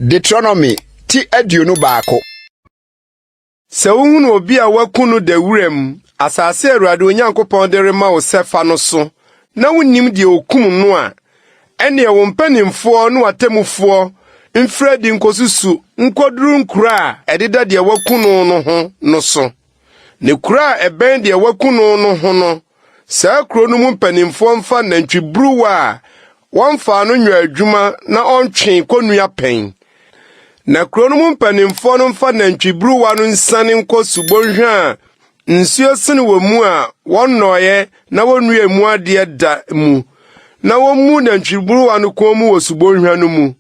Deuteronomy ti 21. Sɛ wuhunu obi a wɔakum no da wuram, asase a Awurade wo Nyankopɔn de rema wo sɛ fa no so, na wunnim deɛ okum no a, ɛnneɛ wo mpanimfoɔ ne w'atemmufoɔ mfiri adi nkosusu nkoduru nkuro a ɛdeda deɛ wɔaku no no ho no so. Ne kuro a ɛbɛn deɛ wɔaku no no ho no, saa kuro no mu mpanimfoɔ mfa nantwiburuwa a wɔmfaa no nyɔɔ adwuma na ɔntwee konnua pɛn. Na kuro no mu mpanimfoɔ no mfa nantwiburuwa no nsiane nkɔ subonhwa a nsuo sene wɔ mu a wɔnnɔeɛ na wonnuaa mu adeɛ da mu, na wommu nantwiburuwa no kɔn mu wɔ subonhwa no mu.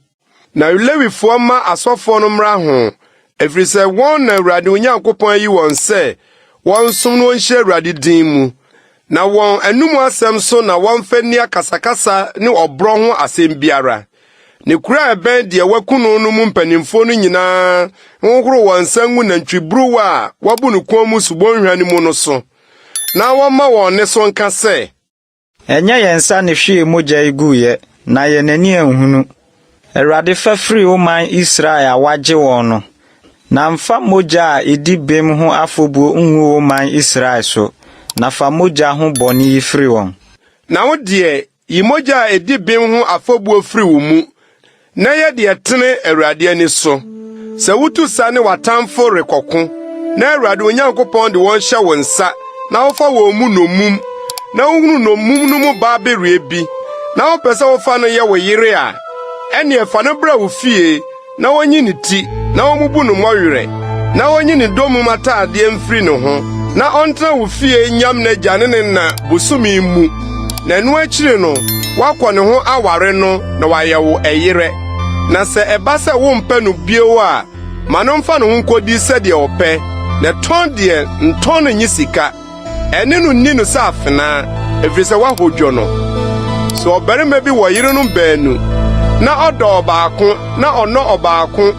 Na Lewifoɔ mma asɔfoɔ no mmra ho, ɛfiri sɛ wɔn na Awurade Onyankopɔn ayi wɔn sɛ wɔnsom na wɔnhyira Awurade din mu. Na wɔn anom asɛm so na wɔmfa nni akasakasa ne ɔborɔ ho asɛm biara. Ne kuro a ɛbɛn deɛ wɔaku no no mu mpanimfoɔ no nyinaa nhohoro wɔn nsa ngu nantwiburuwa a wɔabu no kɔn mu subonhwa no mu no so, na wɔmma wɔn nne so nka sɛ, Ɛnyɛ yɛn nsa na ehwiee mogya yi guiɛ, na yɛn ani anhunu. Awurade fa firi wo man Israel a woagye wɔn no, na mfa mogya a ɛdi bem ho afɔbuo ngu wo man Israel so, na fa mogya ho bɔne yi firi wɔn. Na wo deɛ, yi mogya a ɛdi bem ho afɔbuo firi wo mu, Na yɛ deɛ ɛtene Awurade ani so. Sɛ wutu sa ne w'atamfo rekɔko, na Awurade wo Nyankopɔn de wɔn hyɛ wo nsa na wofa wɔn mu nnommum, na wuhunu nnommum no mu baa bereɛ bi, na wopɛ sɛ wofa no yɛ wo yere a, ɛnneɛ fa no bra wo fie na wonyi ne ti na wommubu no mmɔwerɛ, na wonyi ne dommum ataadeɛ mfiri ne ho, na ɔntena wo fie nyam n'agya ne ne na bosome mu, na ɛno akyiri no, woakɔ ne ho aware no na wayɛ wo ɛyerɛ. Na sɛ ɛba sɛ wompɛ no bio a, ma no mfa ne ho nkodi sɛdeɛ ɔpɛ, na tɔn deɛ, ntɔn no nnye sika. Ɛne no nni no sɛ afenaa, ɛfiri sɛ woahodwo no. Sɛ ɔbarima bi wɔ yerenom baanu, na ɔdɔ ɔbaako na ɔnnɔ ɔbaako,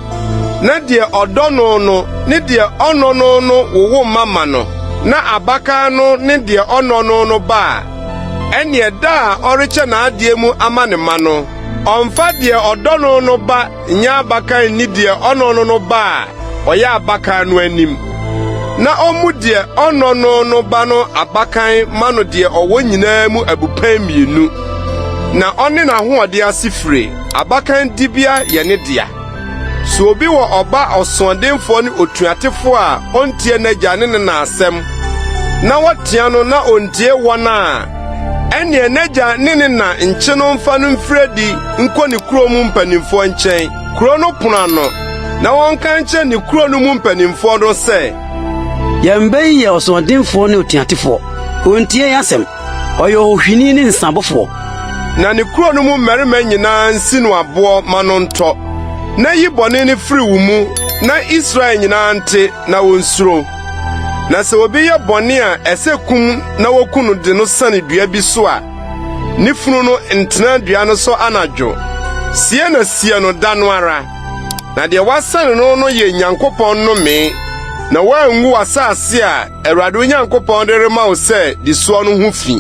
na deɛ ɔdɔ no no ne deɛ ɔnnɔ no no wowo mma ma no, na abakan no ne deɛ ɔnnɔ no no ba a, ɛnneɛ da a ɔrekyɛ n'adeɛ mu ama ne mma no, ɔmfa deɛ ɔdɔ no no ba nyɛ abakan nni deɛ ɔnnɔ no no ba a ɔyɛ abakan no anim, na ɔmmu deɛ ɔnnɔ no no ba no abakan ma no deɛ ɔwɔ nyinaa mu abupɛn mmienu, na ɔne n'ahoɔden asefire abakan dibea yɛ ne dea. Sɛ obi wɔ ɔba ɔsoɔdenfoɔ ne otuatefoɔ a ɔntie n'agya ne ne na asɛm, na wɔtea no na ontie wɔn a, ɛnneɛ n'agya ne ne na nkye no mfa no mfiri adi nkɔ ne kurow mu mpanimfoɔ nkyɛn, kurow no pono ano, na wɔnka nkyerɛ ne kurow no mu mpanimfoɔ no sɛ, Yɛn ba yi yɛ ɔsoɔdenfoɔ ne otuatefoɔ. Ontie yɛn asɛm. Ɔyɛ ɔhohwini ne nsabofoɔ. Na ne kurow no mu mmarima nyinaa nsi no aboɔ ma no ntɔ. Na yi bɔne no firi wo mu na Israel nyinaa nte na wonsuro. Na sɛ obi yɛ bɔne a ɛsɛ kum na woku no de no sɛne dua bi so a, ne funu no ntena dua no so anadwo. Sie na sie no da no ara. Na deɛ wɔasɛne no no yɛ Nyankopɔn nnome, na woangu w'asase a Awurade wo Nyankopɔn de rema wo sɛ di soɔ no ho fi.